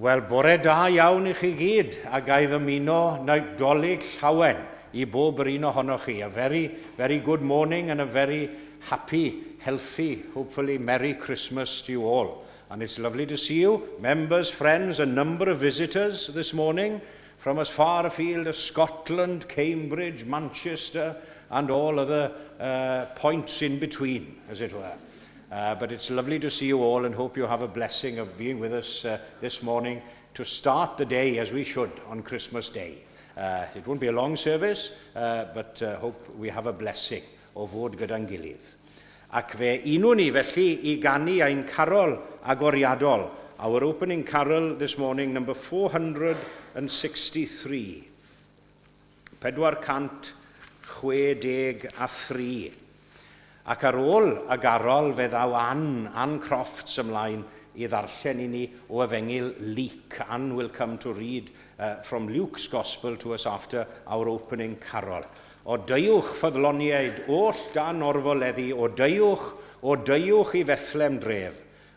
Wel, bore da iawn i chi gyd, a ga i ddymuno Nadolig llawen i bob yr un ohonoch chi. A very, very good morning and a very happy, healthy, hopefully Merry Christmas to you all. And it's lovely to see you, members, friends, a number of visitors this morning from as far afield as Scotland, Cambridge, Manchester, and all other uh, points in between, as it were. Uh, but it's lovely to see you all and hope you have a blessing of being with us uh, this morning to start the day as we should on Christmas Day. Uh, it won't be a long service, uh, but uh, hope we have a blessing o fod gyda'n gilydd. Ac fe unwn ni felly i ganu ein carol agoriadol, our opening carol this morning, number 463. 463. Ac ar ôl y garol fe ddaw Ann, Ann Crofts ymlaen i ddarllen i ni o Efengyl Luc. Ann will come to read uh, from Luke's Gospel to us after our opening carol. O deuwch ffyddloniaid oll dan orfoleddu, o deuwch, o deuwch i Fethlem dref.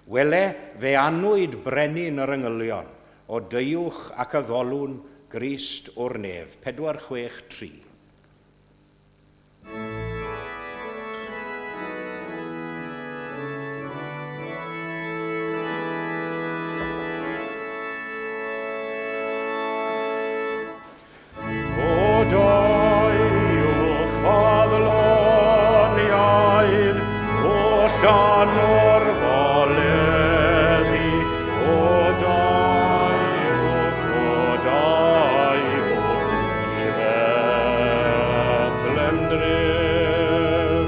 Wele, fe anwyd brenin yr angylion, o deuwch ac addolwn Grist o'r nef. 463. O deuwch ffyddloniaid, oll dan orfoleddu, o deuwch, o deuwch i Fethlem dref. Wele fe anwyd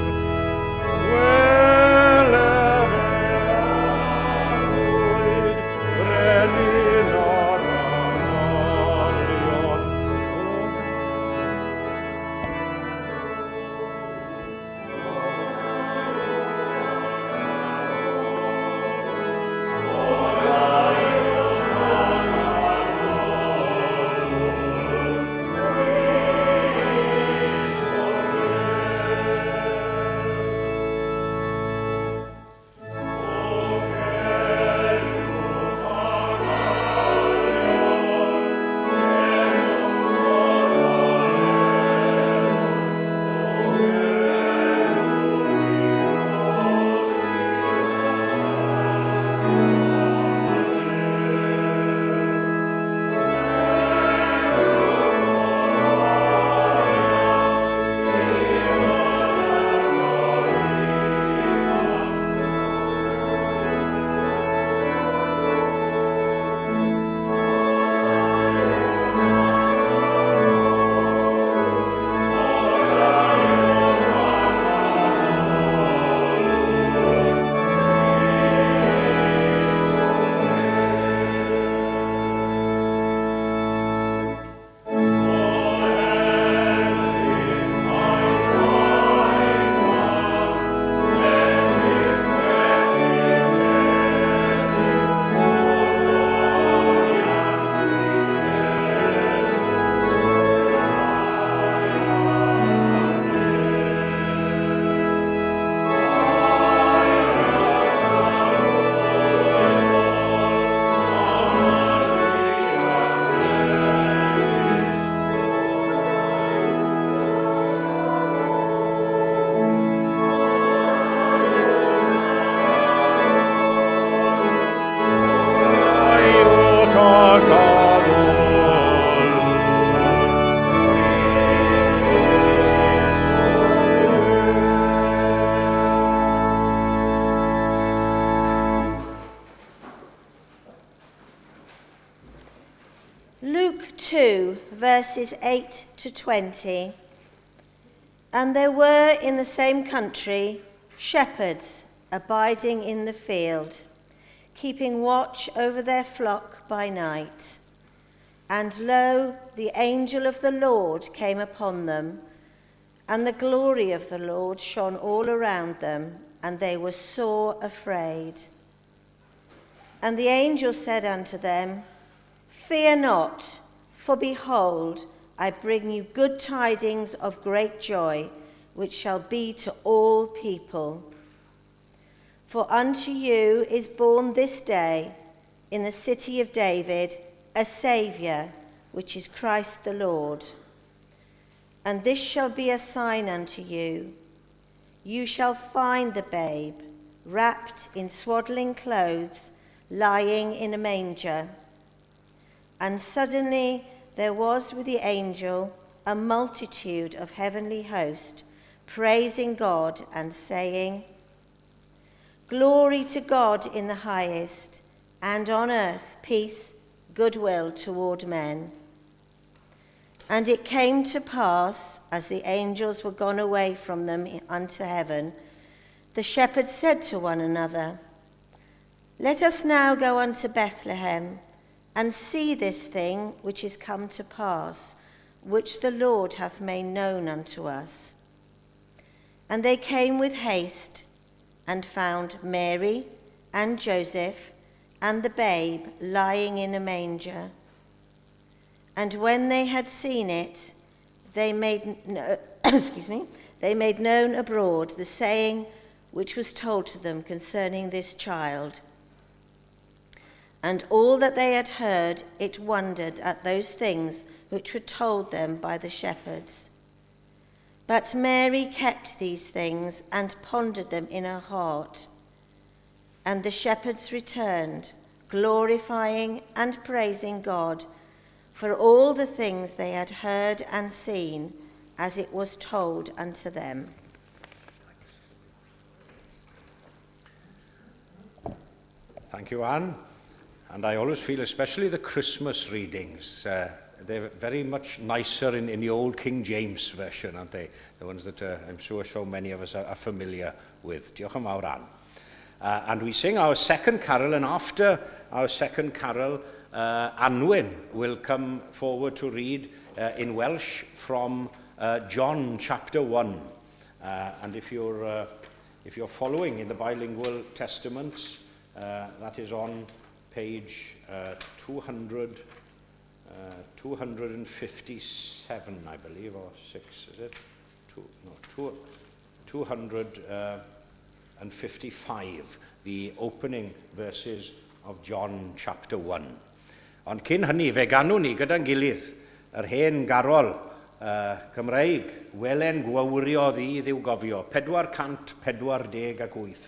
brenin ar angholion. Luke 2, verses 8 to 20. And there were in the same country shepherds abiding in the field, keeping watch over their flock by night. And lo, the angel of the Lord came upon them, and the glory of the Lord shone all around them, and they were sore afraid. And the angel said unto them, Fear not, for behold, I bring you good tidings of great joy, which shall be to all people. For unto you is born this day in the city of David a Saviour, which is Christ the Lord. And this shall be a sign unto you. You shall find the babe wrapped in swaddling clothes, lying in a manger. And suddenly there was with the angel a multitude of heavenly host, praising God and saying, Glory to God in the highest, and on earth peace, goodwill toward men. And it came to pass, as the angels were gone away from them unto heaven, the shepherds said to one another, Let us now go unto Bethlehem, and see this thing which is come to pass, which the Lord hath made known unto us. And they came with haste, and found Mary and Joseph and the babe lying in a manger. And when they had seen it, they made no, excuse me, they made known abroad the saying which was told to them concerning this child. And all that they had heard, it wondered at those things which were told them by the shepherds. But Mary kept these things and pondered them in her heart. And the shepherds returned, glorifying and praising God for all the things they had heard and seen, as it was told unto them. Thank you, Anne. And I always feel, especially the Christmas readings, they're very much nicer in the old King James version, aren't they? The ones that I'm sure so many of us are familiar with. Diolch yn fawr, Anne. And we sing our second carol, and after our second carol, Anwyn will come forward to read in Welsh from John chapter 1. And if you're following in the bilingual testaments, that is on page 257, I believe, or 6, is it? 255, the opening verses of John chapter 1. Ond cyn hynny, fe ganwn ni gyda'n gilydd yr hen garol Cymreig, Wele'n gwawrio ddydd i'w gofio, 448,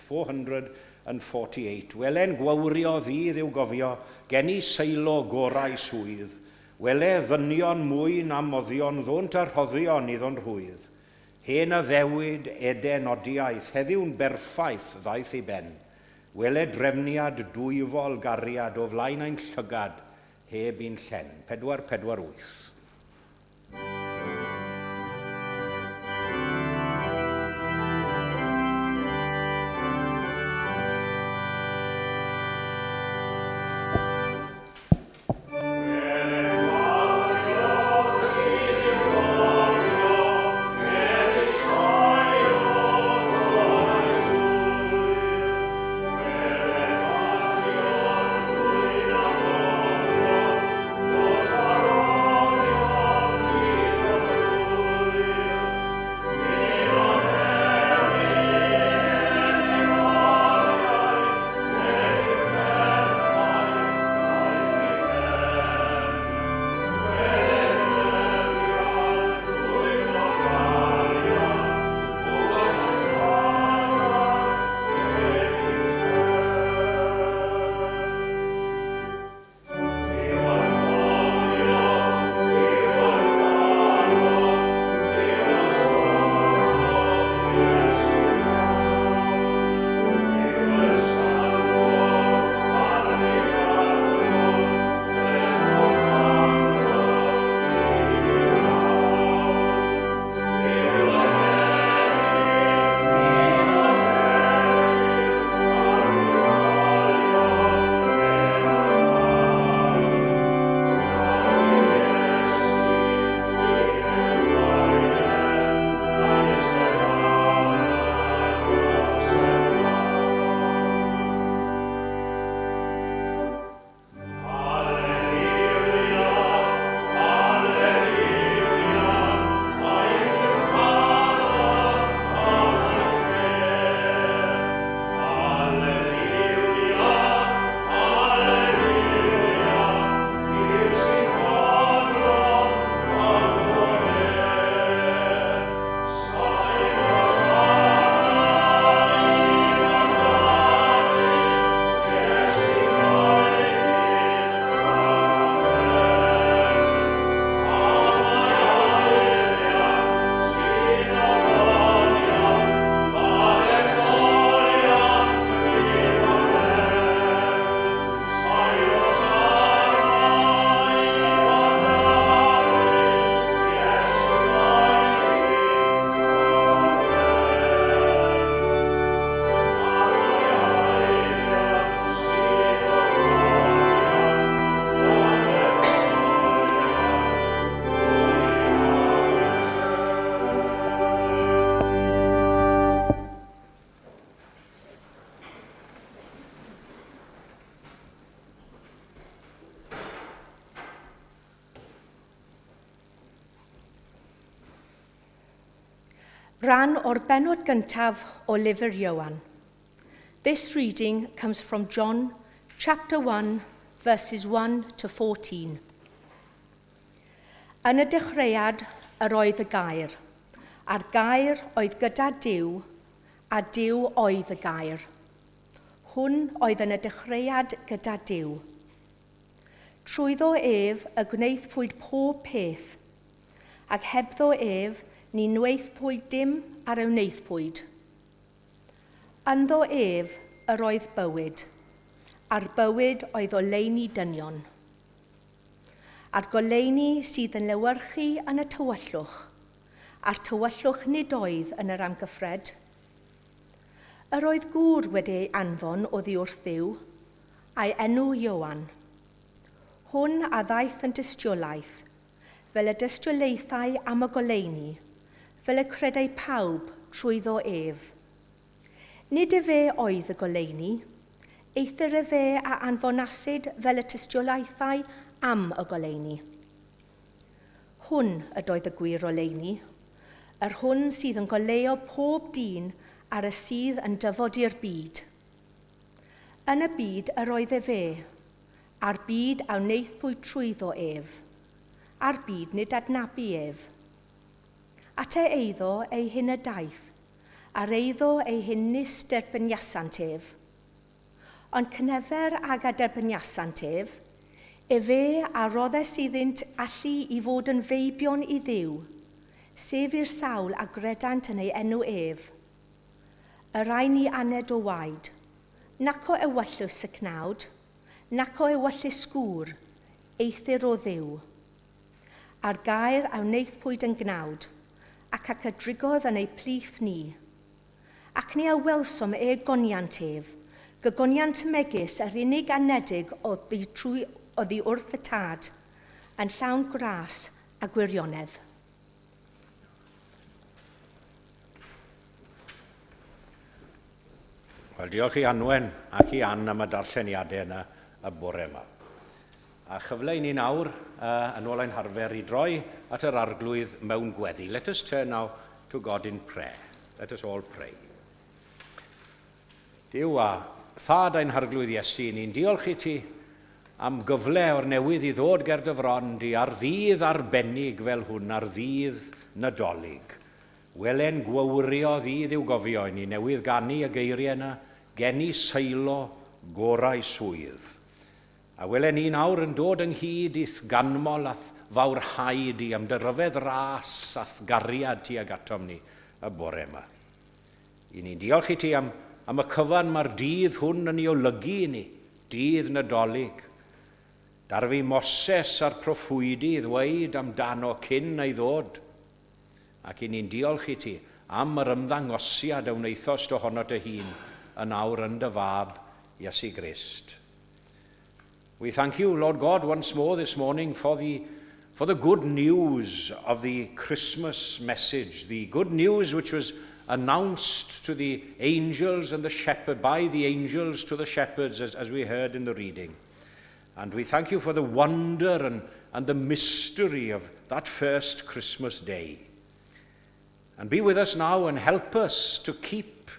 448. Wele'n gwawrio ddydd i'w gofio, geni Seilo gorau swydd, wele ddynion mwy na moddion, ddont a rhoddion iddo'n rhwydd. Hen addewid Eden odiaeth, heddiw'n berffaith ddaeth i ben. Wele drefniad dwyfol gariad o flaen ein llygad, heb un llen. 448. Rhan o'r bennod gyntaf o lyfr Ioan. This reading comes from John chapter 1 verses 1 to 14. Yn y dechreuad yr oedd y gair, a'r gair oedd gyda Duw, a Duw oedd y gair. Hwn oedd yn y dechreuad gyda Duw. Trwyddo ef y gwnaethpwyd pob peth, ac hebddo ef ni wnaethpwyd dim ar y wnaethpwyd. Ynddo ef yr oedd bywyd, a'r bywyd oedd oleuni dynion. A'r goleuni sydd yn lewyrchu yn y tywyllwch, a'r tywyllwch nid oedd yn yr amgyffred. Yr oedd gŵr wedi ei anfon oddi wrth Dduw, a'i enw Ioan. Hwn a ddaeth yn dystiolaeth, fel y dystiolaethau am y goleuni, fel y credai pawb trwyddo ef. Nid efe oedd y goleuni, eithr efe a anfonasid fel y tystiolaethau am y goleuni. Hwn ydoedd y gwir oleuni, yr hwn sydd yn goleuo pob dyn ar y sydd yn dyfod i'r byd. Yn y byd yr oedd efe, a'r byd a wnaethpwyd trwyddo ef, a'r byd nid adnabu ef. At ei eiddo ei hun y daeth, a'r eiddo ei hun nis derbyniasant ef. Ond cynefer ag a derbyniasant ef, efe a roddes iddynt allu i fod yn feibion i Dduw, sef i'r sawl a gredant yn ei enw ef. Y rhai ni aned o waed, nac o ewyllys y cnawd, nac o ewyllys gŵr, eithr o Dduw. A'r gair a wnaethpwyd yn gnawd, ac ac a drigodd yn ei plith ni. Ac ni a welsom e goniant ef, gygoniant megis yr unig anedig oddi trwy oddi wrth y Tad, yn llawn gras a gwirionedd. Wel, diolch i Anwen ac i Ann am y darlleniadau yna y bore yma. A chyfle i ni nawr, yn ôl ein harfer, i droi at yr Arglwydd mewn gweddi. Let us turn now to God in prayer. Let us all pray. Duw a Thad ein Harglwydd Iesu, ni'n diolch i ti am gyfle o'r newydd i ddod ger dy fron di ar ddydd arbennig fel hwn, ar ddydd Nadolig. Wele'n gwawrio ddydd i'w gofio i ni newydd ganu y geiriau yna, geni Seilo gorau swydd. A wele ni nawr yn dod ynghyd i'th ganmol a'th fawrhau di am dy ryfedd ras a'th gariad tuag atom ni y bore yma. I ni'n diolch i ti am, am y cyfan mae'r dydd hwn yn ei olygu i ni, dydd Nadolig. Darfu Moses a'r proffwydi ddweud amdano cyn ei ddod. Ac i ni'n diolch i ti am yr ymddangosiad a wnaethost ohono dy hun yn awr yn dy fab, Iesu Grist. We thank you, Lord God, once more this morning for the, for the good news of the Christmas message, the good news which was announced to the angels and the shepherd, by the angels to the shepherds, as, as we heard in the reading. And we thank you for the wonder and, and the mystery of that first Christmas day. And be with us now and help us to keep,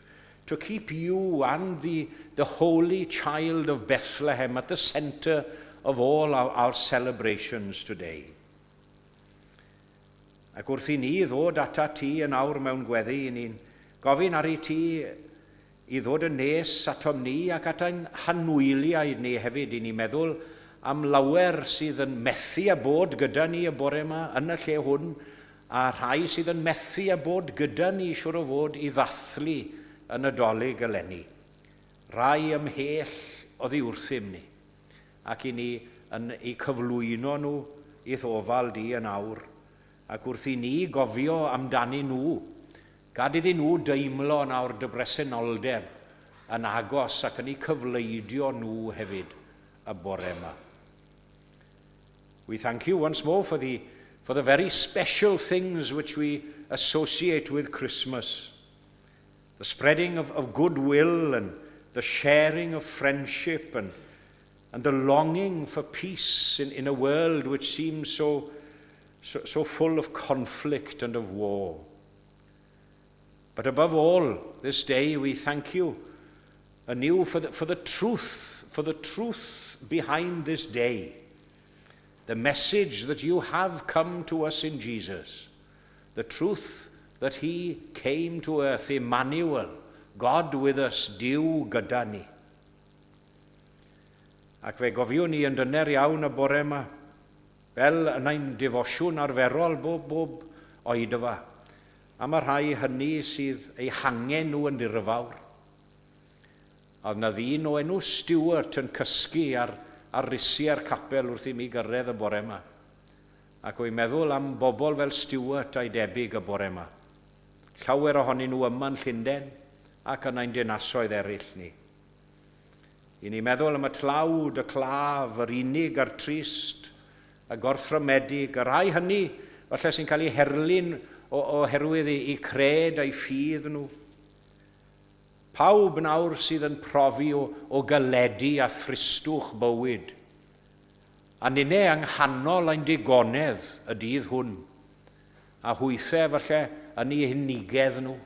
to keep you and the, the holy child of Bethlehem at the center of all our, our celebrations today. Ac wrth i ni ddod ata ti yn awr mewn gweddi, i ni'n gofyn ar i ti i ddod yn nes atom ni ac at ein hanwyliaid ni hefyd, i ni meddwl am lawer sydd yn methu a bod gyda ni y bore yma yn y lle hwn, a rhai sydd yn methu a bod gyda ni siwr o fod i ddathlu y Nadolig eleni. Rai ymhell oddi wrthym ni, ac i ni yn eu cyflwyno nhw i'th ofal di yn awr, ac wrth i ni gofio amdani nhw, gad iddyn nhw deimlo yn awr dy bresenoldeb yn agos ac yn eu cyfleidio nhw hefyd y bore yma. We thank you once more for the, for the very special things which we associate with Christmas. The spreading of, of goodwill and the sharing of friendship and, and the longing for peace in, in a world which seems so, so, so full of conflict and of war. But above all, this day we thank you anew for the, for the truth, for the truth behind this day, the message that you have come to us in Jesus, the truth that he came to earth, Emmanuel, God with us, Duw gyda ni. Ac fe gofiwn ni yn dyner iawn y bore yma, fel yn ein defosiwn arferol bob, bob oedfa, am y rhai hynny sydd eu hangen nhw yn ddirfawr. A oedd 'na ddyn o enw Stuart yn cysgu ar, ar risiau'r capel wrth i mi gyrraedd y bore yma. Ac wy'n meddwl am bobl fel Stuart a'i debyg y bore yma. Llawer ohonyn nhw yma yn Llundain ac yn ein dinasoedd eraill ni. I ni meddwl am y tlawd, y claf, yr unig a'r trist, y gorthrymedig, y rhai hynny falle sy'n cael eu herlyn oherwydd eu cred a'u ffydd nhw. Pawb nawr sydd yn profi o, o galedu a thristwch bywyd. A ninne yng nghanol ein digonedd y dydd hwn, a hwythe falle yn eu hunigedd nhw,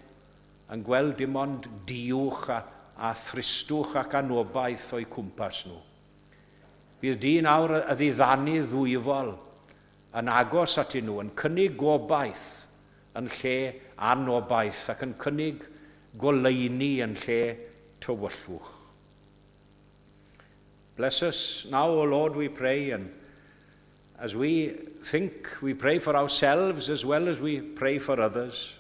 yn gweld dim ond duwch a, a thristwch ac anobaith o'u cwmpas nhw. Bydd dyn awr y ddiddanu ddwyfol yn agos atyn nhw, yn cynnig gobaith yn lle anobaith ac yn cynnig goleuni yn lle tywyllwch. Bless us now, O Lord, we pray, and as we think, we pray for ourselves as well as we pray for others.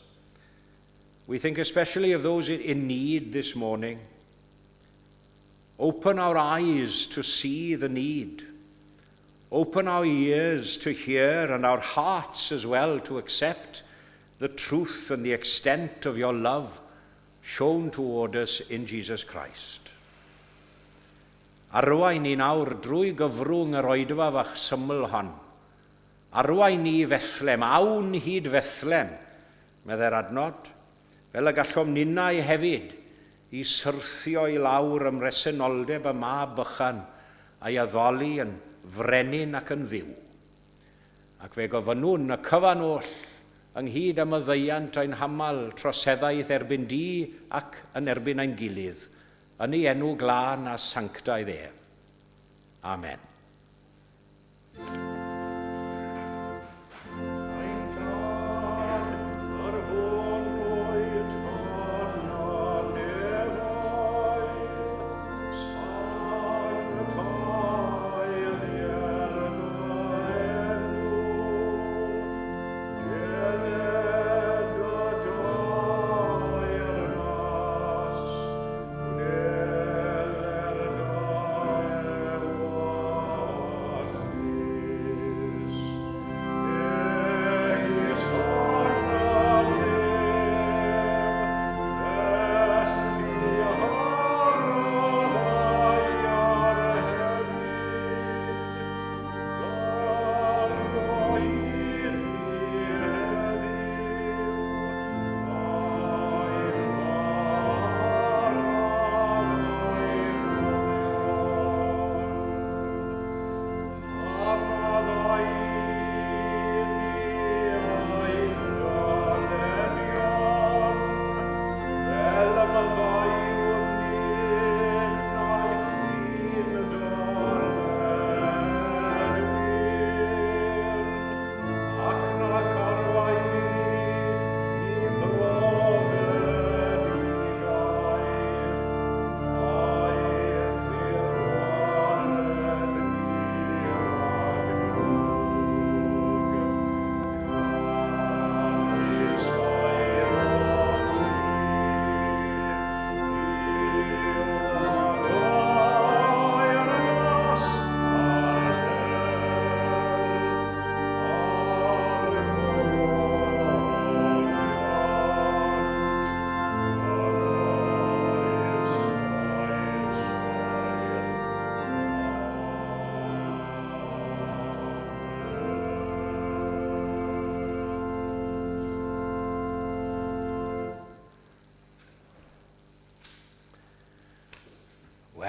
We think especially of those in need this morning. Open our eyes to see the need. Open our ears to hear and our hearts as well to accept the truth and the extent of your love shown toward us in Jesus Christ. Arwain ni nawr drwy gyfrwng yr oedfa fach syml hon. Arwain ni i Fethlem, awn hyd Fethlem, meddai'r adnod, fel y gallom ninnau hefyd i syrthio i lawr ym mhresenoldeb y mab bychan a'i addoli yn frenin ac yn dduw. Ac fe gofynnwn y cyfan oll, ynghyd â maddeuant ein hamal troseddaeth erbyn di ac yn erbyn ein gilydd, yn ei enw glân a sanctaidd ef. Amen.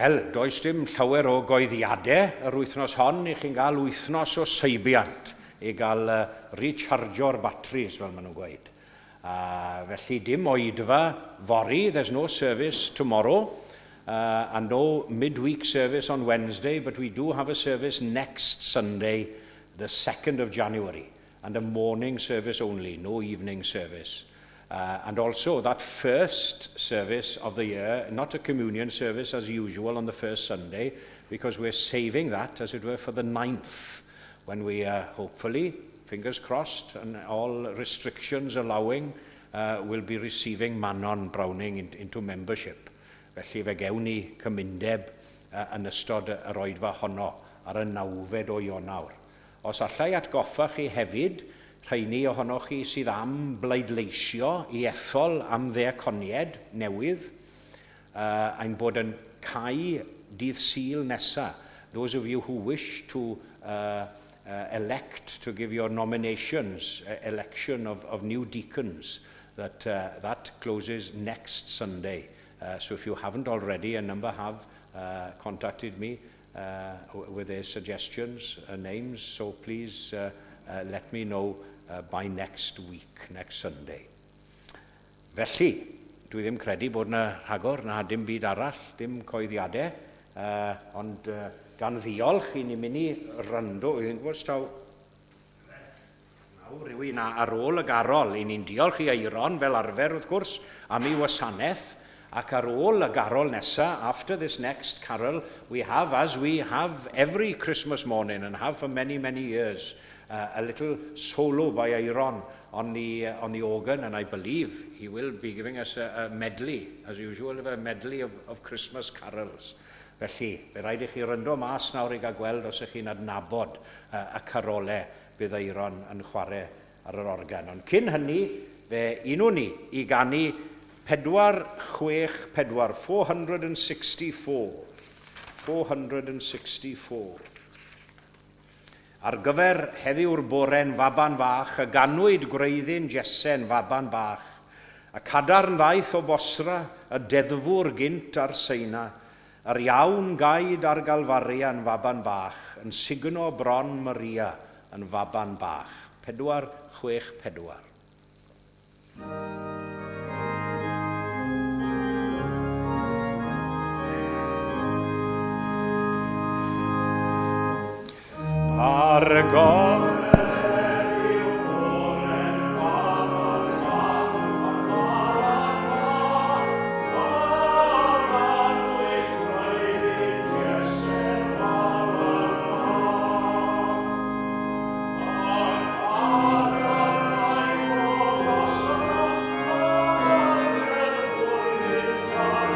Wel, does dim llawer o goeddiadau yr wythnos hon i chi'n gael wythnos o seibiant i gael uh, rechargio'r batris, fel maen nhw'n gweud. Felly dim oedfa fory, there's no service tomorrow, and no midweek service on Wednesday, but we do have a service next Sunday, the 2nd of January, and a morning service only, no evening service. And also that first service of the year, not a communion service as usual on the first Sunday, because we're saving that, as it were, for the 9th, when we hopefully, fingers crossed, and all restrictions allowing, will be receiving Manon Browning into membership. Felly fe gewn ni cymundeb yn ystod yr oedfa honno ar y nawfed o Ionawr. Os allai atgoffa chi hefyd, rheini ohonoch chi sydd am bleidleisio i ethol am ddeaconied newydd, ein bod yn cau dydd Sul nesa. Those of you who wish to elect to give your nominations, election of new deacons, that closes next Sunday. So if you haven't already, a number have contacted me with their suggestions and names, so please let me know by next week, next Sunday. Felly, dwi ddim credu bod yna rhagor na dim byd arall, dim coeddiadau, ond gan ddiolch i ni mynd i rando, dwi'n gwybod taw nawr rhywun ar ôl y garol, i ni'n diolch i Eiron fel arfer wrth gwrs am ei wasanaeth, ac ar ôl y garol nesa, after this next carol, we have, as we have every Christmas morning and have for many, many years, a little solo by Eiron on the organ, and I believe he will be giving us a medley, as usual, a medley of Christmas carols. Felly, fe rhaid i chi ryndo mas nawr i gael gweld os ych chi'n adnabod y carolau bydd Eiron yn chwarae ar yr organ. Ond cyn hynny, fe unwn ni i ganu 464, 464. 464. Ar gyfer heddiw'r bore'n faban fach, y ganwyd gwreiddyn Jesse'n faban bach. Y cadarn ddaeth o Bosra, y deddfwr gynt ar Seina, yr iawn gaed ar Galfaria'n faban bach, yn sugno bron Maria yn faban bach. 464. Ar gyfer heddiw bore'n faban bach, yn faban bach, faban gwreiddyn Jesse'n faban bach. A chadarn ddaeth o Bosra, y deddfwr gynt ar Seina, yr iawn gaed ar Galfaria, faban bach,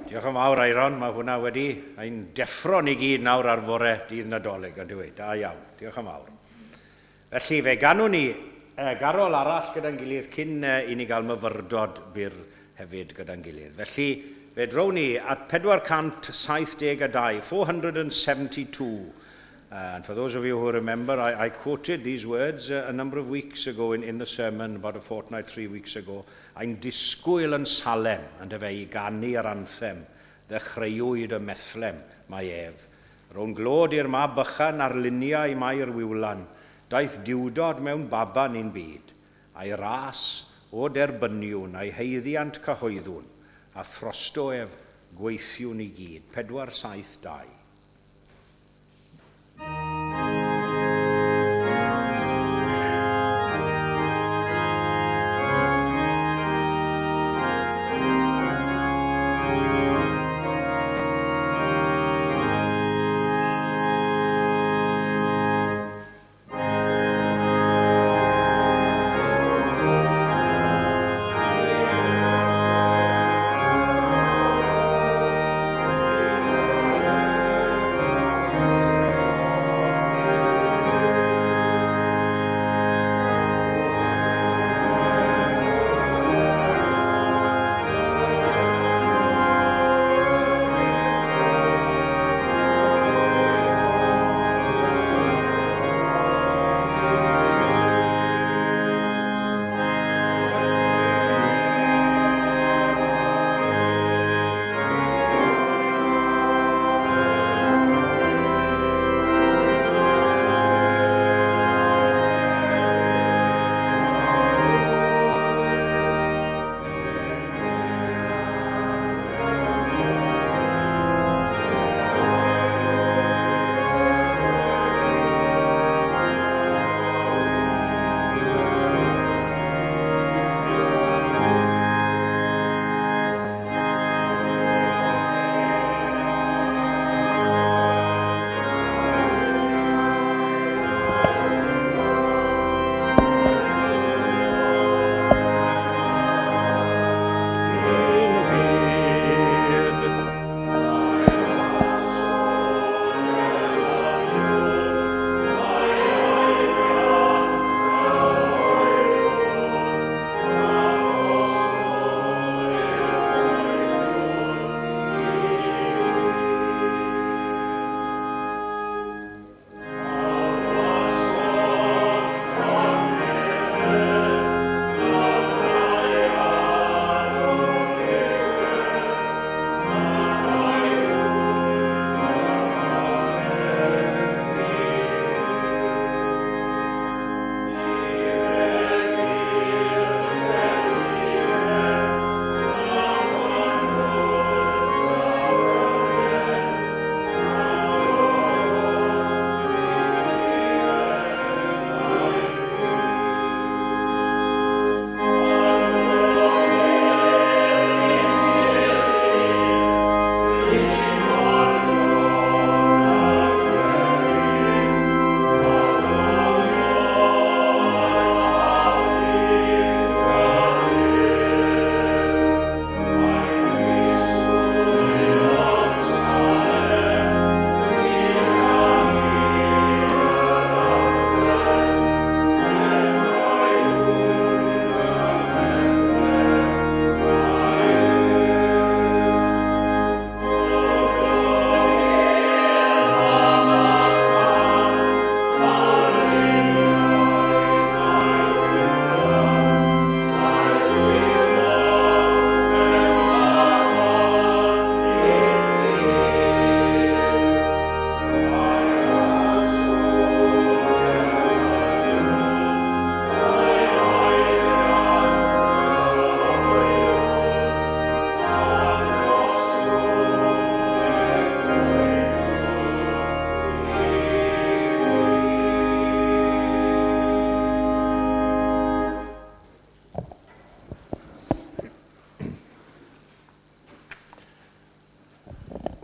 Diolch yn fawr, Aeron. Mae hwnna wedi ein deffro ni gyd nawr ar fore dydd Nadolig, ond yw e? Da iawn. Diolch yn fawr. Felly, fe ganwn ni garol arall gyda'n gilydd cyn i ni gael myfyrdod byr hefyd gyda'n gilydd. Felly, fe drown ni at 472, 472. And for those of you who remember, I, I quoted these words a number of weeks ago in, in the sermon, about a fortnight, three weeks ago. Ein disgwyl yn Salem, yndyfe, i ganu yr anthem, ddechreuwyd ym Methlem, mae ef. Rown glod i'r mab bychan ar luniau Mair Wiwlan, daeth duwdod mewn baban i'n byd, a'i ras o derbyniwn, a'i haeddiant cyhoeddwn, a throsto ef gweithiwn i gyd. 472.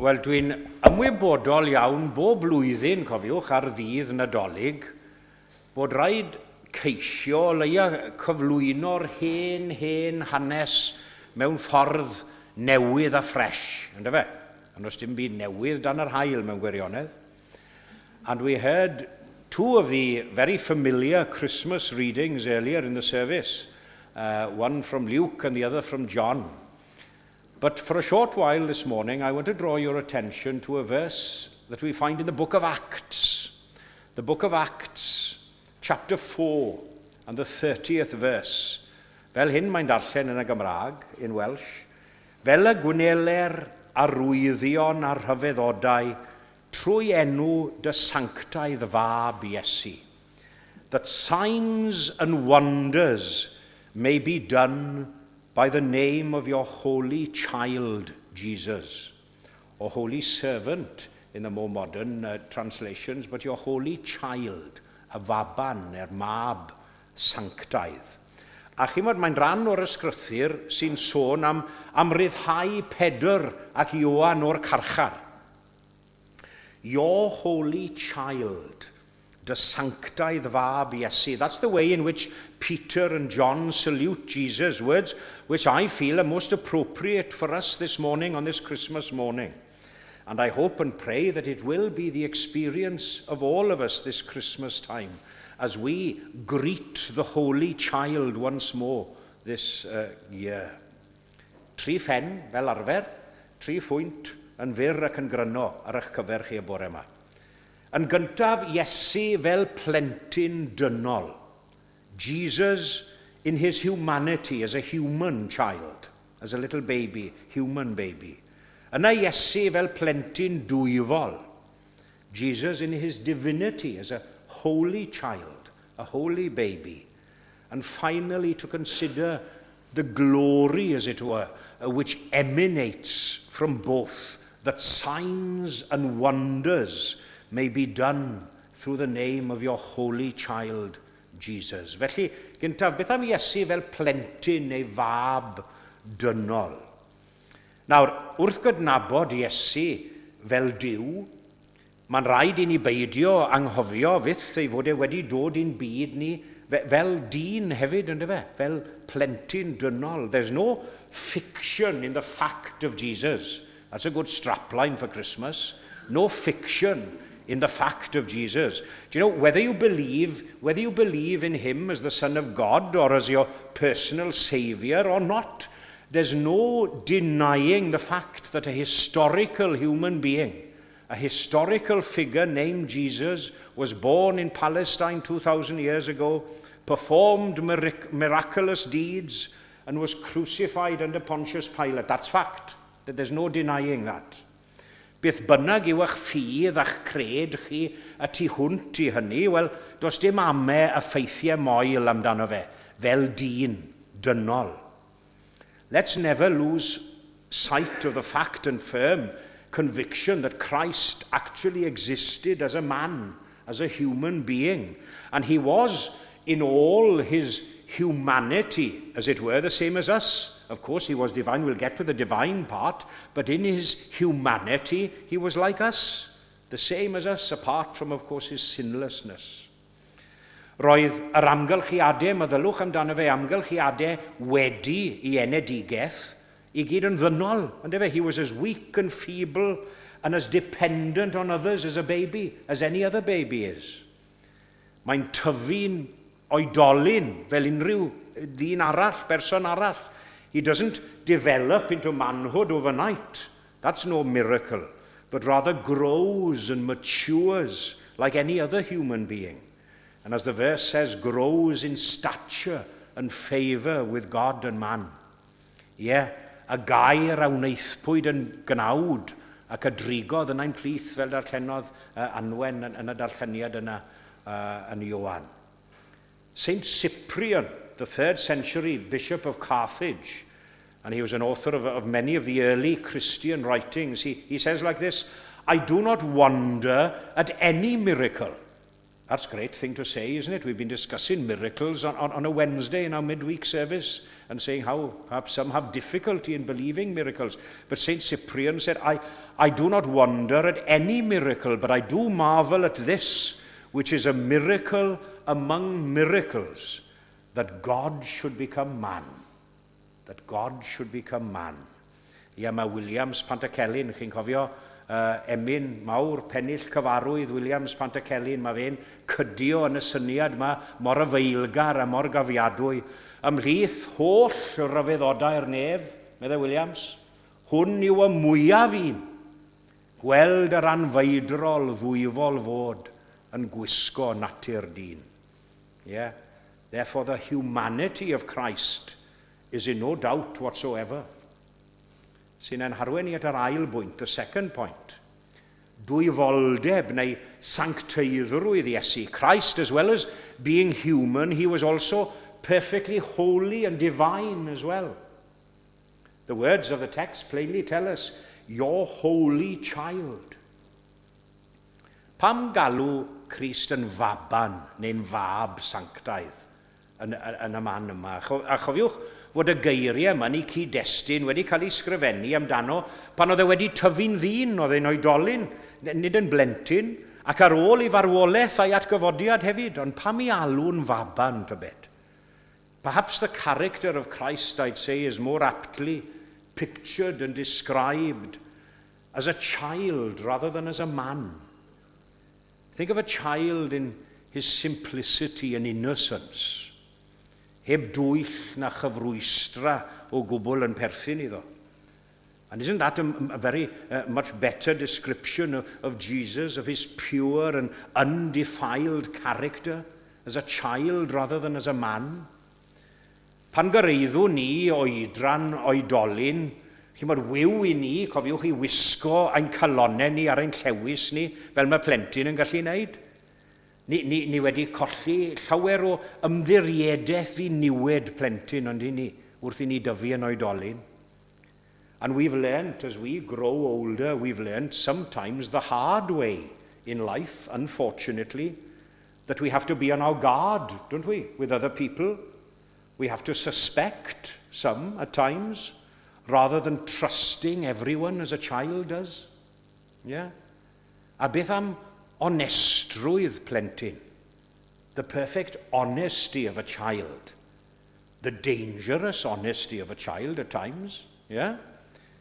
Wel, dwi'n ymwybodol iawn bob blwyddyn, cofiwch, ar ddydd Nadolig, bod rhaid ceisio o leia cyflwyno'r hen, hen hanes mewn ffordd newydd a ffres, yndyfe? Ond does dim byd newydd dan yr haul mewn gwirionedd. And we heard two of the very familiar Christmas readings earlier in the service, one from Luke and the other from John. But for a short while this morning, I want to draw your attention to a verse that we find in the book of Acts. The book of Acts, chapter 4 and the 30th verse. Fel hyn mae'n darllen yn y Gymraeg, in Welsh. Fel y gwneler arwyddion a rhyfeddodau trwy enw dy sanctaidd fab Iesu. That signs and wonders may be done by the name of your holy child, Jesus, or holy servant in the more modern translations, but your holy child, y faban, neu'r mab sanctaidd. A chi'mod, mae'n rhan o'r ysgrythur sy'n sôn am ryddhau Pedr ac Ioan o'r carchar. Your holy child, dy sanctaidd fab Iesu. That's the way in which Peter and John salute Jesus, words which I feel are most appropriate for us this morning on this Christmas morning. And I hope and pray that it will be the experience of all of us this Christmas time as we greet the Holy Child once more this year. Tri phen, fel arfer, tri phwynt yn fyr ac yn gryno ar eich cyfer chi y bore yma. Yn gyntaf, Iesu fel plentyn dynol. Jesus in his humanity as a human child, as a little baby, human baby. Yna Iesu fel plentyn dwyfol. Jesus in his divinity as a holy child, a holy baby. And finally to consider the glory, as it were, which emanates from both, that signs and wonders may be done through the name of your holy child, Jesus. Felly, gyntaf, beth am Iesu fel plentyn neu fab dynol? Nawr, wrth gydnabod Iesu fel Duw, mae'n rhaid i ni beidio anghofio fyth ei fod e wedi dod i'n byd ni fel dyn hefyd, yndyfe? Fel plentyn dynol. There's no fiction in the fact of Jesus. That's a good strapline for Christmas. No fiction in the fact of Jesus. Do you know, whether you believe in him as the Son of God or as your personal saviour or not, there's no denying the fact that a historical human being, a historical figure named Jesus, was born in Palestine 2,000 years ago, performed miraculous deeds, and was crucified under Pontius Pilate. That's fact. That there's no denying that. Beth bynnag yw eich ffydd a'ch cred chi y tu hwnt i hynny, wel, does dim ame y ffeithiau moel amdano fe, fel dyn dynol. Let's never lose sight of the fact and firm conviction that Christ actually existed as a man, as a human being. And he was, in all his humanity, as it were, the same as us. Of course, he was divine. We'll get to the divine part. But in his humanity, he was like us, the same as us, apart from, of course, his sinlessness. Roedd yr amgylchiadau, meddylwch amdano fe, amgylchiadau wedi ei enedigaeth, i gyd yn ddynol. Yndyfe? He was as weak and feeble and as dependent on others as a baby, as any other baby is. Mae'n tyfu'n oedolyn fel unrhyw ddyn arall, berson arall. He doesn't develop into manhood overnight. That's no miracle. But rather grows and matures like any other human being. And as the verse says, grows in stature and favour with God and man. Ie, yeah, y gair a wnaethpwyd yn gnawd ac a drigodd yn ein plith fel darllenodd Anwen yn y darlleniad yna yn Ioan. Saint Cyprian, the third century bishop of Carthage, and he was an author of many of the early Christian writings, he says like this, "I do not wonder at any miracle." That's a great thing to say, isn't it? We've been discussing miracles on a Wednesday in our midweek service and saying how perhaps some have difficulty in believing miracles. But St. Cyprian said, I do not wonder at any miracle, but I do marvel at this, which is a miracle among miracles, that God should become man. That God should become man. Ia, mae Williams Pantycelyn, chi'n cofio emyn mawr, pennill cyfarwydd Williams Pantycelyn, mae fe'n cydio yn y syniad yma mor afaelgar a mor gafiadwy. Ymhlith holl ryfeddodau'r nef, meddai Williams, hwn yw y mwyaf un, gweld yr anfeidrol ddwyfol fod yn gwisgo natur dyn. Yeah. Therefore the humanity of Christ is in no doubt whatsoever. Sy'n ein harwain ni at yr ail bwynt, the second point. Dwyfoldeb neu sancteiddrwydd Iesu. Christ, as well as being human, he was also perfectly holy and divine as well. The words of the text plainly tell us, your holy child. Pam galw Crist yn faban neu'n fab sanctaidd yn, yn y man yma? A chofiwch fod y geiriau yma yn eu cyd-destun wedi cael eu sgrifennu amdano pan oedd e wedi tyfu'n ddyn, oedd e'n oedolyn, nid yn blentyn, ac ar ôl ei farwolaeth a'i atgyfodiad hefyd, ond pam ei alw'n faban, tybed? Perhaps the character of Christ, I'd say, is more aptly pictured and described as a child rather than as a man. Think of a child in his simplicity and innocence. Heb dwyll na chyfrwystra o gwbl yn perthyn iddo. And isn't that a very much better description of Jesus, of his pure and undefiled character as a child rather than as a man? Pan gyrhaeddwn ni oedran oedolyn, chimod, wiw i ni, cofiwch i wisgo ein calonnau ni ar ein llewys ni, fel mae plentyn yn gallu wneud. Ni, ni, ni wedi colli llawer o ymddiriedaeth ddiniwed plentyn, ond i ni, wrth i ni dyfu yn oedolyn. And we've learnt, as we grow older, we've learnt sometimes the hard way in life, unfortunately, that we have to be on our guard, don't we, with other people. We have to suspect some at times, rather than trusting everyone as a child does. Yeah? A beth am onestrwydd plentyn? The perfect honesty of a child. The dangerous honesty of a child at times. Yeah?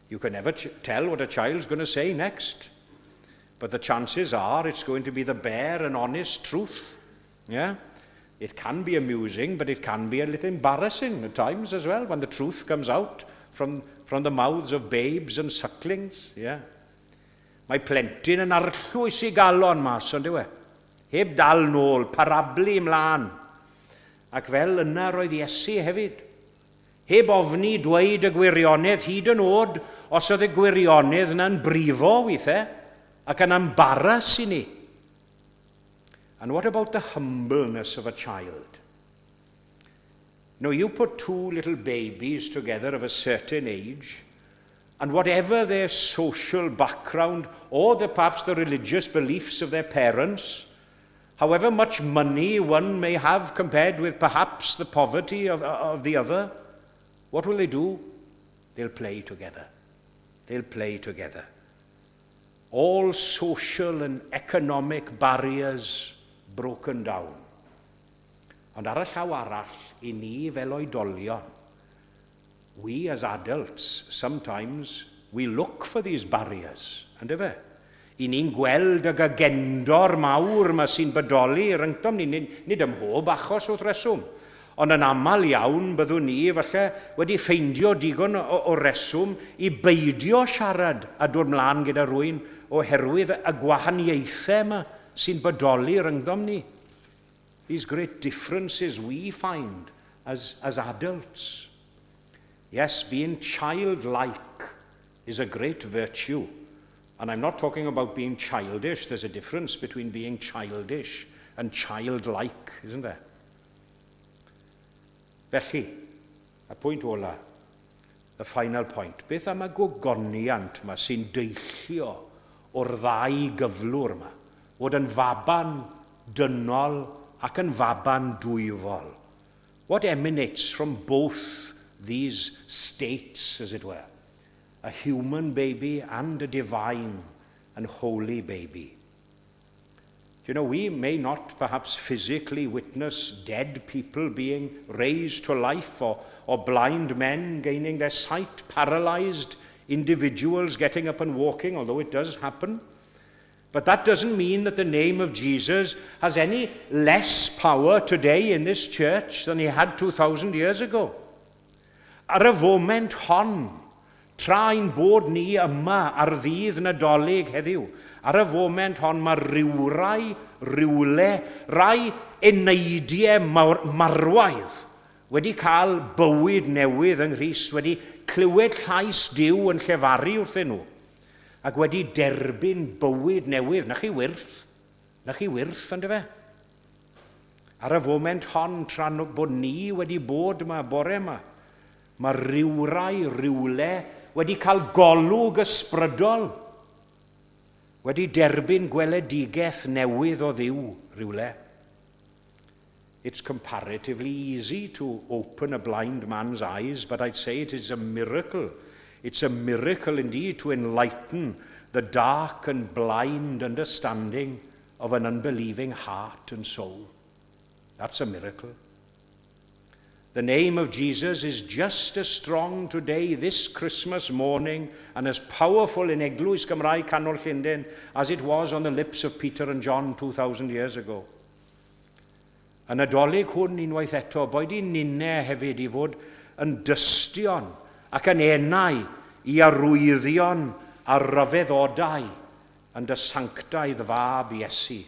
You can never tell what a child's going to say next. But the chances are it's going to be the bare and honest truth. Yeah? It can be amusing, but it can be a little embarrassing at times as well when the truth comes out from the mouths of babes and sucklings. Yeah? Mae plentyn yn arllwys ei galon mas, ond yw e? Heb dal nôl, parablu ymlaen. Ac fel yna roedd Iesu hefyd. Heb ofni dweud y gwirionedd hyd yn oed os oedd y gwirionedd yna'n brifo weithiau ac yn embarras i ni. And what about the humbleness of a child? Now, you put two little babies together of a certain age, and whatever their social background or perhaps the religious beliefs of their parents, however much money one may have compared with perhaps the poverty of the other, what will they do? They'll play together. They'll play together. All social and economic barriers broken down. Ond ar y llaw arall, i ni fel oedolion, we as adults, sometimes we look for these barriers, yndyfe? I ni'n gweld y gagendor mawr yma sy'n bodoli rhyngtom ni, nid ym mhob achos wrth reswm, ond yn aml iawn byddwn ni falle wedi ffeindio digon o reswm i beidio siarad a dod mlaen gyda rhywun oherwydd y gwahaniaethau yma sy'n bodoli rhyngddom ni. These great differences we find as adults. Yes, being childlike is a great virtue. And I'm not talking about being childish. There's a difference between being childish and childlike, isn't there? Felly, y pwynt ola, the final point. Beth am y gogoniant yma sy'n deillio o'r ddau gyflwr yma? Fod yn faban dynol ac yn faban dwyfol. What emanates from both these states, as it were? A human baby and a divine and holy baby. Do you know, we may not perhaps physically witness dead people being raised to life or blind men gaining their sight, paralyzed individuals getting up and walking, although it does happen. But that doesn't mean that the name of Jesus has any less power today in this church than he had 2,000 years ago. Ar y foment hon, tra ein bod ni yma ar ddydd Nadolig heddiw, ar y foment hon mae rywrai, rywle, rai eneidiau marwaidd wedi cael bywyd newydd yng Nghrist, wedi clywed llais Duw yn llefaru wrthyn nhw, ac wedi derbyn bywyd newydd. Na chi wyrth, na chi wyrth, ond fe? Ar y foment hon, tra bod ni wedi bod yma bore yma, mae rywrai, rywle, wedi cael golwg ysbrydol, wedi derbyn gweledigaeth newydd o Dduw rywle. It's comparatively easy to open a blind man's eyes, but I'd say it is a miracle. It's a miracle indeed to enlighten the dark and blind understanding of an unbelieving heart and soul. That's a miracle. The name of Jesus is just as strong today, this Christmas morning, and as powerful in Eglwys Gymraeg Canol Llundain as it was on the lips of Peter and John 2,000 years ago. Y Nadolig hwn unwaith eto, boed i ninne hefyd i fod yn dystion ac yn enau i arwyddion a rhyfeddodau yn dy sanctaidd fab Iesu.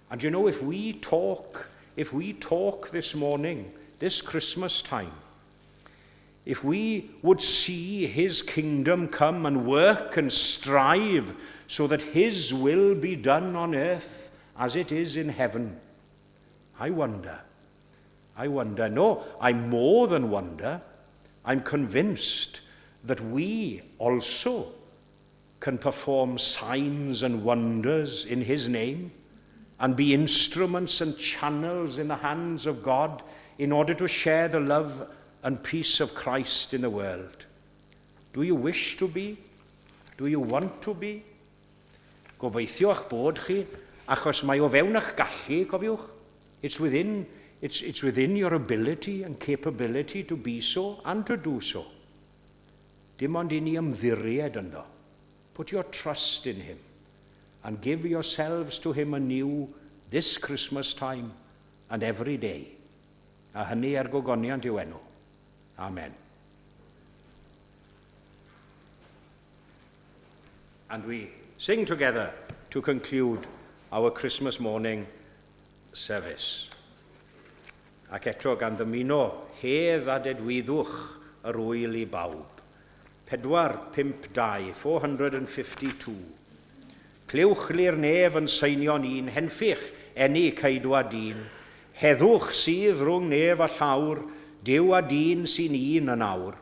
And you know, if we talk, if we talk this morning, this Christmas time, if we would see his kingdom come and work and strive so that his will be done on earth as it is in heaven, I wonder. I wonder. No, I more than wonder. I'm convinced that we also can perform signs and wonders in his name and be instruments and channels in the hands of God in order to share the love and peace of Christ in the world. Do you wish to be? Do you want to be? Gobeithio eich bod chi, achos mae o fewn eich gallu, cofiwch. It's within, it's, it's within your ability and capability to be so and to do so. Dim ond i ni ymddiried ynddo. Put your trust in him and give yourselves to him anew this Christmas time and every day. A hynny er gogoniant i'w enw. Amen. And we sing together to conclude our Christmas morning service. Ac eto gan ddymuno hedd a dedwyddwch yr ŵyl i bawb. 4, 5, 2, 452. Clywch lu'r nef yn seinio'n un, henffych eni ceidwad dyn. Heddwch sydd rhwng nef a llawr, Duw a dyn sy'n un yn awr.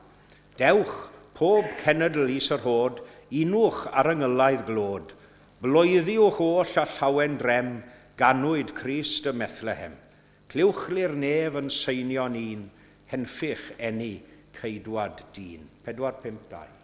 Dewch, pob cenedl is yr hod, unwch ar yngylaidd glod. Bloeddiwch oll a llawen drem, ganwyd Crist ym Methlehem. Clywch lu'r nef yn seinio'n un, henffych eni ceidwad dyn. 4, 5, 2.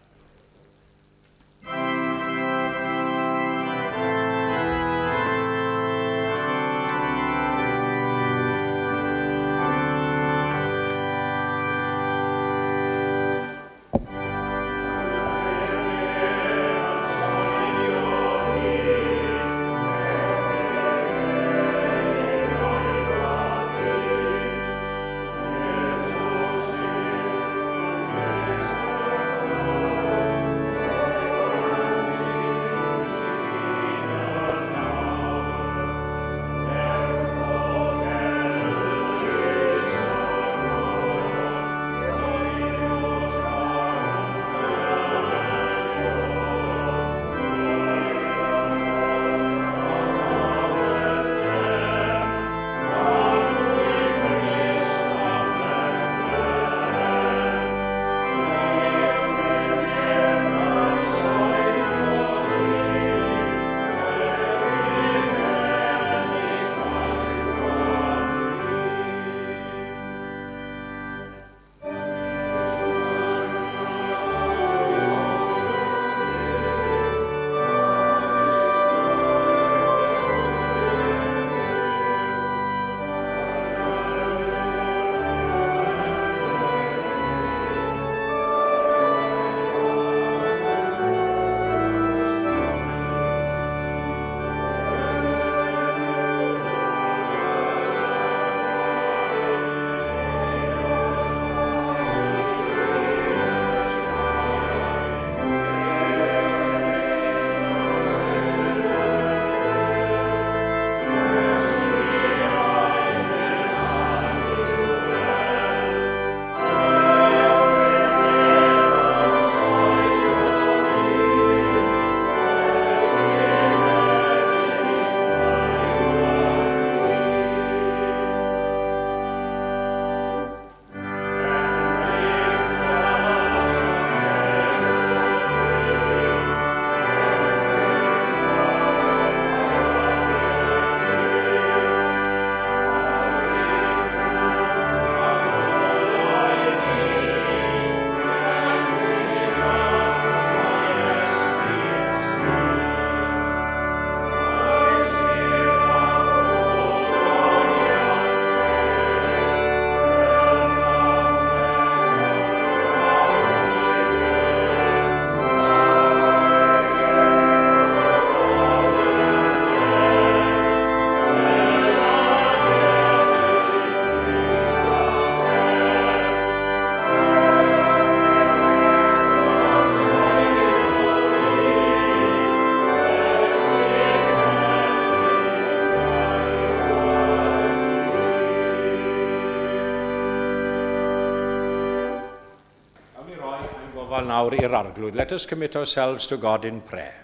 gofal nawr i'r Arglwydd. Let us commit ourselves to God in prayer.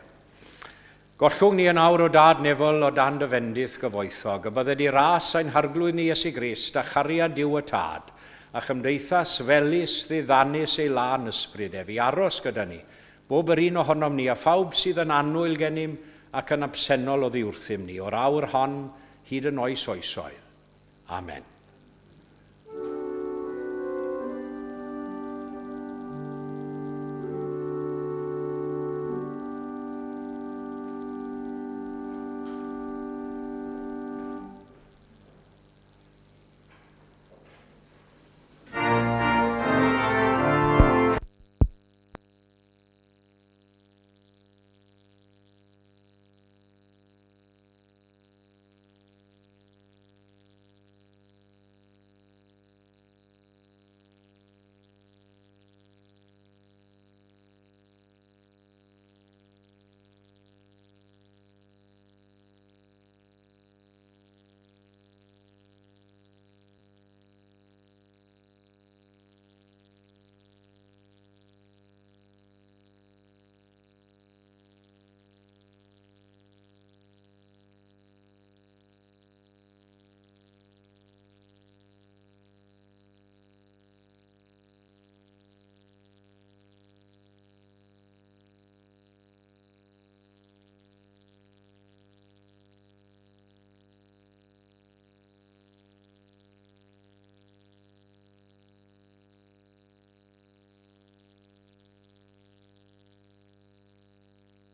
Gollwng ni yn awr o Dad nefol o dan dy fendith gyfoethog, y bydde di ras ein Harglwydd ni Iesu Grist a chariad Duw y Tad, a chymdeithas felys ddiddanus ei lân ysbryd ef, i aros gyda ni, bob yr un ohonom ni, a phawb sydd yn annwyl gennym ac yn absennol oddi wrthym ni, o'r awr hon hyd yn oes oesoedd. Amen.